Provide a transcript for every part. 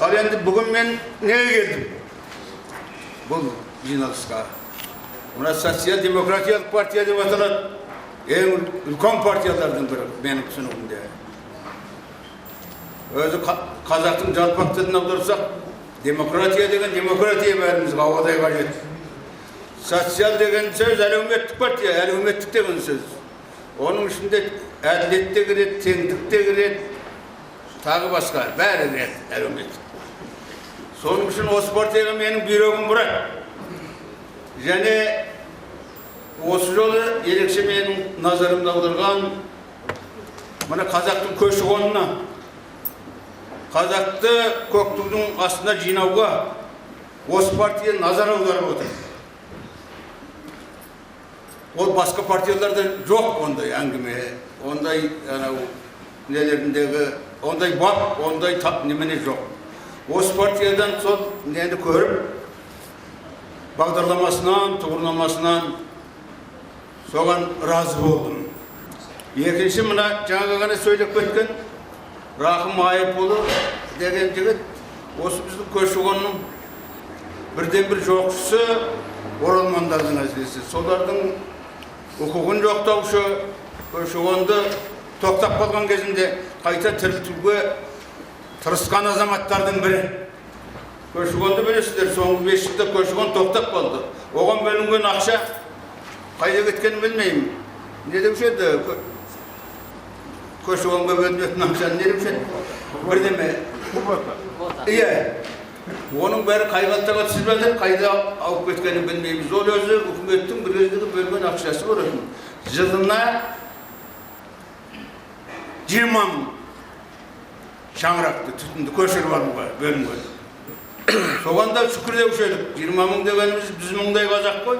Ал енді бүгін мен неге келдім бұл жиналысқа? Мына социал-демократиялық партия деп аталады, ең үлкен партиялардың бірі менің түсінігімде. Өзі қазақтың жалпақ тілін аударсақ, демократия деген демократия бәрімізге ауадай қажет. Социал деген сөз әлеуметтік партия, әлеуметтік деген сөз. Оның ішінде әділет те кіреді, теңдік те кіреді, тағы басқа бәрі кіреді әлеуметтік. Соның үшін осы партияға менің бүйрегім бұрады. Және осы жолы ерекше менің назарымды аударған мына қазақтың көші-қонына, қазақты көк тудың астына жинауға осы партия назар аударып отыр. Ол басқа партияларда жоқ ондай әңгіме, ондай анау нелеріндегі ондай бап, ондай тап немене жоқ. Осы партиядан сол нені көріп, бағдарламасынан, тұғырнамасынан соған разы болдым. Екінші, мына жаңа ғана сөйлеп кеткен Рахым Айыпұлы деген жігіт осы біздің көші-қонның бірден бір жоқшысы, оралмандардың әсіресе солардың құқығын жоқтаушы, көші-қонды тоқтап қалған кезінде қайта тірілтуге тырысқан азаматтардың бірі. Көші-қонды білесіздер, соңғы 5 жылда көші-қон тоқтап қалды. Оған бөлінген ақша қайда кеткенін білмеймін. Не деуші еді? Көші-қонға бөлінетін ақшаны не деуші еді? Бірдеме. Иә. Оның бәрі қай қалтаға түсіп жатыр, қайда алып кеткенін білмейміз. Ол өзі үкіметтің бір кездегі бөлген ақшасы болатын. Жылына 20 мың шаңырақты, түтінді көшіріп алуға бөлінген. Соған да шүкір деуші едік. 20 мың дегеніміз біз мыңдай қазақ қой.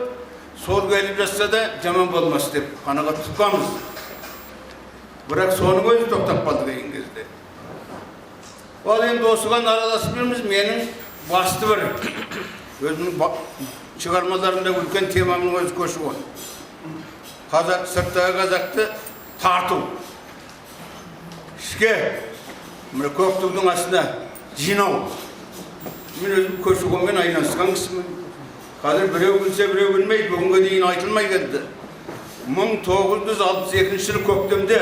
Сол келіп жатса да жаман болмас деп қанағат тұтқанбыз. Бірақ соның өзі тоқтап қалды деген кезде. Ал енді осыған араласып жүрміз. Менің басты бір өзімнің шығармаларымда үлкен темамның өзі көші-қон. Қазақ, сырттағы қазақты тарту. Ішке мына көк тудың астына жинау. Мен өзім көші-қонмен айналысқан кісімін. Қазір біреу білсе, біреу білмейді, бүгінге дейін айтылмай келді. 1962 жылы көктемде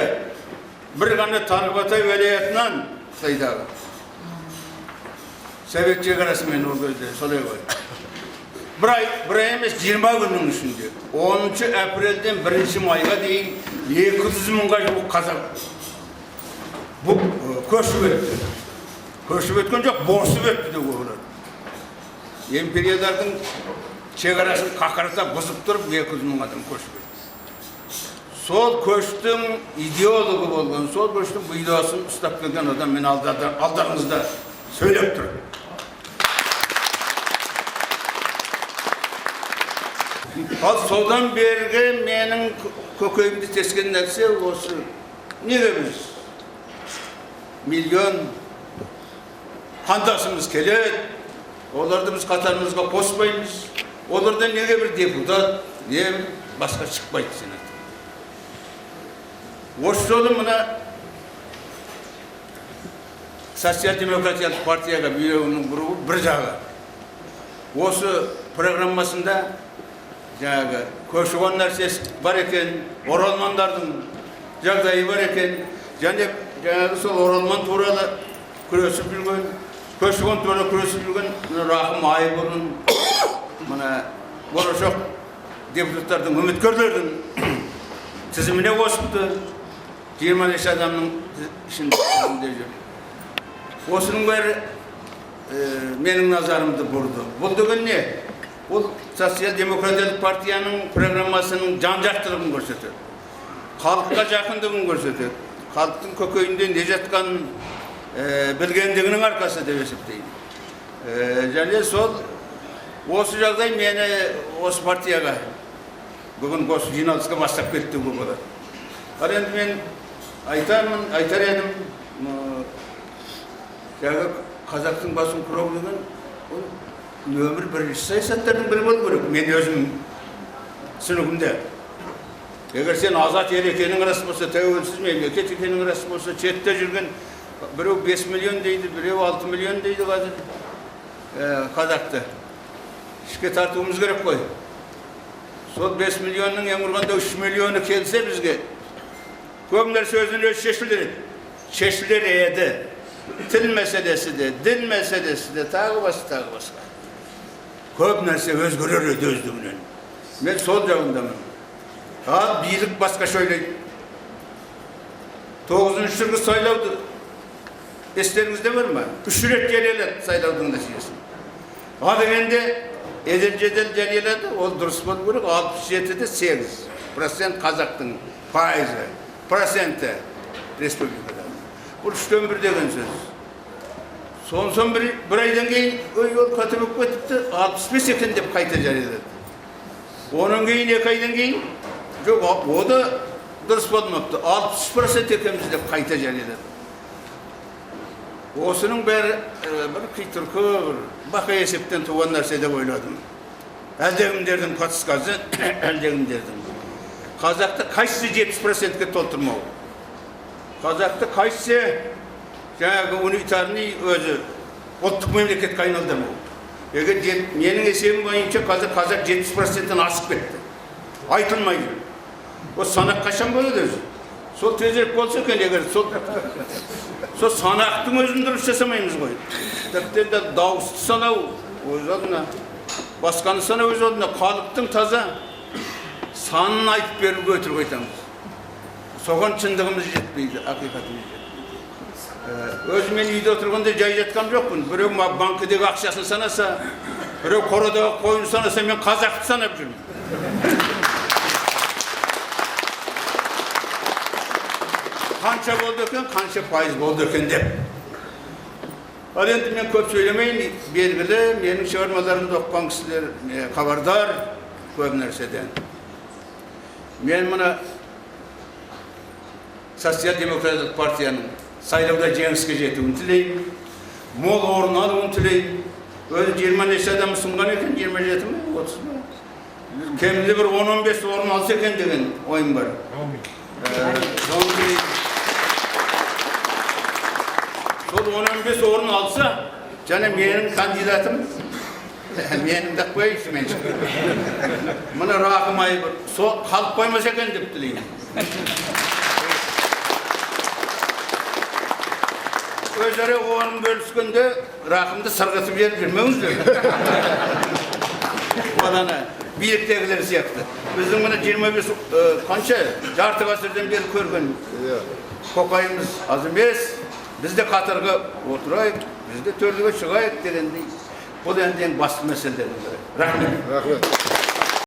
бір ғана Тарбағатай уәлаятынан, Қытайдағы совет шекарасымен ол кезде солай ғой. Бір ай, бір ай емес, 20 күннің ішінде 10 апрельден 1 майға дейін 200 мыңға жуық қазақ бұл көшіп өтті. Көшіп өткен жоқ, босып өтті деуге болады. Империялардың шекарасын қақырата бұзып тұрып 200 мың адам көшіп өтті. Сол көштің идеологы болған, сол көштің бұйдасын ұстап келген адам мен алдарыңызда сөйлеп тұр. Ал содан бергі менің көкейімді тескен нәрсе осы: неге біз миллион қандасымыз келеді, оларды біз қатарымызға қоспаймыз, олардан неге бір депутат, не бір басқа шықпайды сенат? Осы жолы мына социал-демократиялық партияға бүйрегімнің бұруы бір жағы осы программасында жаңағы көші-қон нәрсесі бар екен, оралмандардың жағдайы бар екен, және жаңағы сол оралман туралы күресіп жүрген, көші-қон туралы күресіп жүрген мына Рахым Айыпұлын, мына болашақ депутаттардың, үміткерлердің тізіміне қосыпты. 25 адамның ішінде жүр. Осының бәрі менің назарымды бұрды. Бұл деген не? Бұл социал-демократиялық партияның программасының жан жақтылығын көрсетеді, халыққа жақындығын көрсетеді, халықтың көкейінде не жатқанын білгендігінің арқасы деп есептеймін. Және сол осы жағдай мені осы партияға, бүгін осы жиналысқа бастап кетті деуге болады. Ал енді мен айтармын, айтар едім, жаңағы қазақтың басын құрау деген ол нөмір бірінші саясаттардың бірі болу керек мен өзім түсінігімде. Егер сен азат ел екенің рас болса, тәуелсіз мемлекет екенің рас болса, шетте жүрген Біреу 5 миллион дейді, біреу 6 миллион дейді қазір. Қазақты ішке тартуымыз керек қой. Сол 5 миллионның ең ұрғанда 3 миллионы келсе бізге, көп нәрсе өзінен өзі шешілер еді. Шешілер еді. Тіл мәселесі де, дін мәселесі де, тағы басқа, тағы басқа. Көп нәрсе өзгерер еді өздігінен. Мен сол жағындамын. Ал билік басқаша ойлайды. 9-шы жылғы сайлауды естеріңізде бар ма? 3 рет жариялады сайлаудың нәтижесін. Ал дегенде едел жедел жариялады, ол дұрыс болу керек. 67,8% қазақтың пайызы, проценті республикада. Бұл 1/3 деген сөз. Сонсын бір айдан кейін, ой, ол қате болып кетіпті, 65 екен деп қайта жариялады. Оның кейін 2 айдан кейін, жоқ, о да дұрыс болмапты, 63% екенбіз деп қайта жариялады. Осының бәрі бір қитұрқы, бір бақа есептен туған нәрсе деп ойладым. Әлдекімдердің подсказы, әлдекімдердің. Қазақты қайсысы 70%-ке толтырмау? Қазақты қайсысы жаңағы унитарный өзі ұлттық мемлекетке айналдырмау? Егер менің есебім бойынша қазір қазақ 70%-тен асып кетті. Айтылмай жүр. О санақ қашан болады өзі? Сол тезірек болса екен, егер сол санақтың өзін дұрыс жасамаймыз ғой. Тіптен де дауысты санау өз алдына, басқаны санау өз алдына, халықтың таза санын айтып беруге өтірік айтамыз. Соған шындығымыз жетпейді, ақиқатымыз жетпейді. Өзім мен үйде отырғанда жай жатқан жоқпын. Біреу банкідегі ақшасын санаса, біреу қорадағы қойын санаса, мен қазақты санап жүрмін. Қанша болды екен, қанша пайыз болды екен деп. Ал енді мен көп сөйлемейін, белгілі менің шығармаларымды оқыған кісілер хабардар көп нәрседен. Мен мына социал-демократиялық партияның сайлауда жеңіске жетуін тілеймін, мол орын алуын тілеймін. Өзі 20 неше адам ұсынған екен, 27 ме, 30 ма? Кемінде бір 10-15 орын алса екен деген ойым бар. Соны тілеймін. Сол 10-15 орын алса, және менің кандидатым, менің деп қояйыншы мен. Мына Рахым Айбыр, сол қалып қоймаса екен деп тілеймін. Өзара орын бөліскенде Рахымды сырғытып жіберіп жүрмеңіздер. Баланы биліктегілер сияқты. Біздің мына 25 қанша жарты ғасырдан бері көрген көкайымыз аз емес. Біз де қатарға отырайық, біз де төрге шығайық дегендей. Бұл енді ең басты мәселелердің бірі. Рахмет. Рахмет.